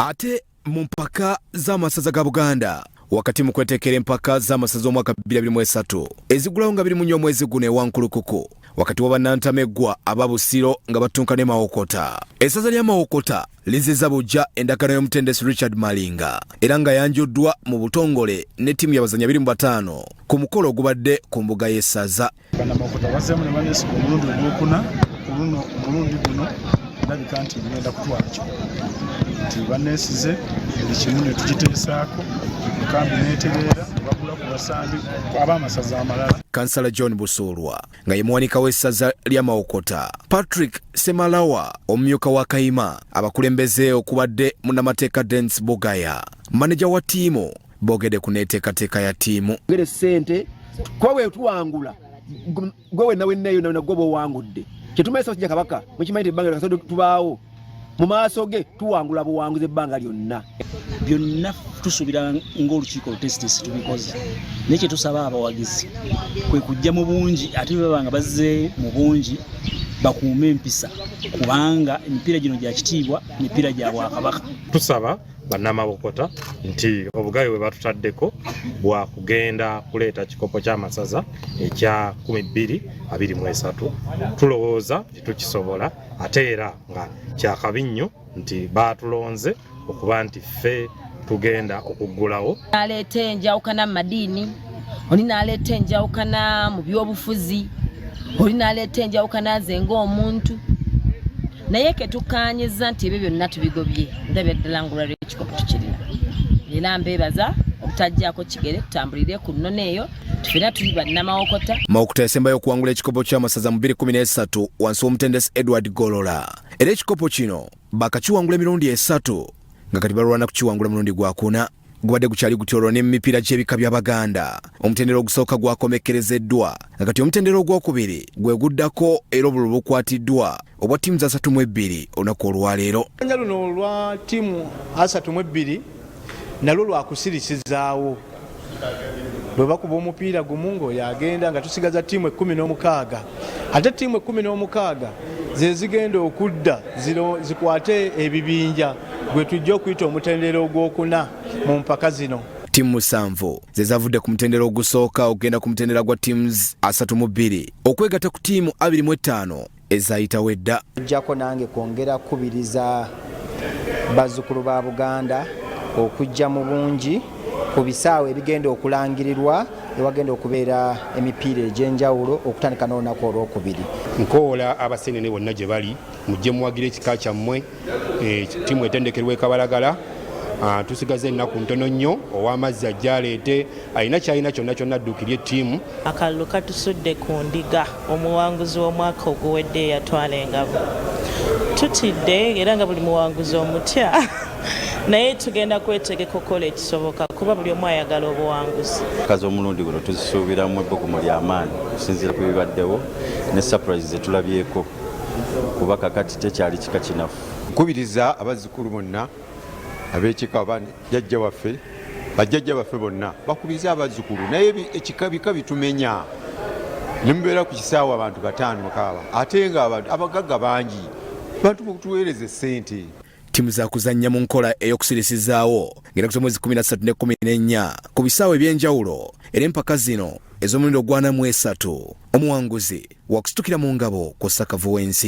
Ate mu mpaka z'amasaza ga Buganda, wakati mu kweteekera empaka z'amasaza omwaka 2023 ezigulawo nga 24 omwezi guno e Wankulukuku, wakati wa bannantameggwa aba Busiro nga battunka ne Mawokota. Essaza lya Mawokota lizizza buggya endagaano y'omutendesi Richard Malinga era nga yanjuddwa mu butongole ne ttiimu y'abazannyi 25 ku mukolo ogubadde ku mbuga y'essaza. Bannamawokota bazzeemu ne baneesiga omulundi ogwokuna. Ku luno omulundi guno ndabika nti ngenda kutwala kikopo, nti baneesize buli kimu ne tukiteesaako, enkambi neetereera ne bagula ku basambi ab'amasaza amalala. Kansala John Busuulwa nga ye muwanika w'essaza lya Mawokota, Patrick Semalawa omumyuka wa Kayima, abakulembeze okubadde munnamateeka Denis Bugaya, maneja wa ttiimu, boogedde ku neeteekateeka ya ttiimu. Ngere ssente kuba bwe tuwangula gwe wenna wenna eyo nagwe bwowangudde kyetumanyi Ssaabasajja Kabaka mukimanyi nti ebbanga lyonna tubaawo mu maaso ge tuwangula buwanguzi ebbanga lyonna. Byonna tusuubira ng'olukiiko olutesitesi tubikoze, naye kyetusaba abawagizi kwe kujja mu bungi, ate bwe baba nga bazze mu bungi bakuume empisa, kubanga emipiira gino gya kitiibwa, emipiira gya bwakabaka. Tusaba bannamawokota nti obugabe bwe batutaddeko bwa kugenda kuleeta kikopo ky'amasaza ekya 2023. Tulowooza nti tukisobola, ate era nga kyakabi nnyo nti baatulonze okuba nti ffe tugenda okuggulawo. Naleeta enjawukana mu madiini, oli naleeta enjawukana mu byobufuzi, oli naleeta enjawukana ze ng'omuntu, naye ketukkaanyizza nti ebyo byonna tubigobye. Ndabya ddala ngulwaliro ekikopo tukirina, era mbeebaza obutajjaako kigere, tutambulire ku nnono eyo, tufena tuli bannamawokota. Mawokota yasembayo okuwangula ekikopo ky'amasaza mu 2013 wansi w'omutendesi Edward Golola, era ekikopo kino bakakiwangula emirundi esatu nga kati balwana kukiwangula mulundi gwakuna. Gubadde gukyali gutyo olwo ne mu mipiira gy'ebika by'Abaganda omutendera ogusooka gwakomekkerezeddwa nga kati omutendera ogwokubiri gwe guddako, era obululu bukwatiddwa obwa ttiimu za 32 olunaku olwaleero. Oluzannya luno olwa ttiimu 32 nalwo lwakusirisizaawo bwe bakuba omupiira gumu ng'oyo agenda, nga tusigaza ttiimu 16. Ate ttiimu 16 ze zigenda okudda zikwate ebibinja gwe tujja okuyita omutendera ogwokuna mu mpaka zino. Ttiimu 7 ze zavudde ku mutendera ogusooka okugenda ku mutendera gwa ttiimu 32 okwegatta ku ttiimu 25 ezayitawo edda. Ojjako nange kwongera kukubiriza bazzukulu ba Buganda okujja mu bungi ku bisaawe ebigenda okulangirirwa ewagenda okubeera emipiira egy'enjawulo okutandika n'olunaku olwokubiri. Nkoola abasenene bonna gye bali, mujje muwagire ekika kyammwe. Ttiimu etendekerwa e Kabalagala. Tusigaza ennaku ntono nnyo, ow'amazzi ajja aleete, alina kyalina kyonna kyonna adduukirye ttiimu. Akalulu katusudde ku ndiga, omuwanguzi w'omwaka oguwedde eyatwala engabo. Tutidde era nga buli muwanguzi omutya, naye tugenda kwetegeka okukola ekisoboka kuba buli omu ayagala obuwanguzi. Kazi omulundi guno tuzisuubiramu ebbugumu ly'amaanyi okusinziira ku bibaddewo ne surprise zetulabyeko, kuba kakati tekyali kika kinafu. Nkubiriza abazzukulu bonna ab'ekika oba jjajja waffe, bajjajja baffe bonna bakubiriza abazzukulu, naye ekika bika bitumenya ne mubeera ku kisaawe abantu bataano mukaaga, ate nga abantu abagagga bangi, bantu mutuweereze ssente. Ttiimu zakuzannya mu nkola ey'okusirisizaawo ng'ennaku z'omwezi 13 ne 14 ku bisaawe eby'enjawulo, era empaka zino ez'omulundi ogwana mu esatu omuwanguzi wakusitukira mu ngabo ku ssakavu w'ensi.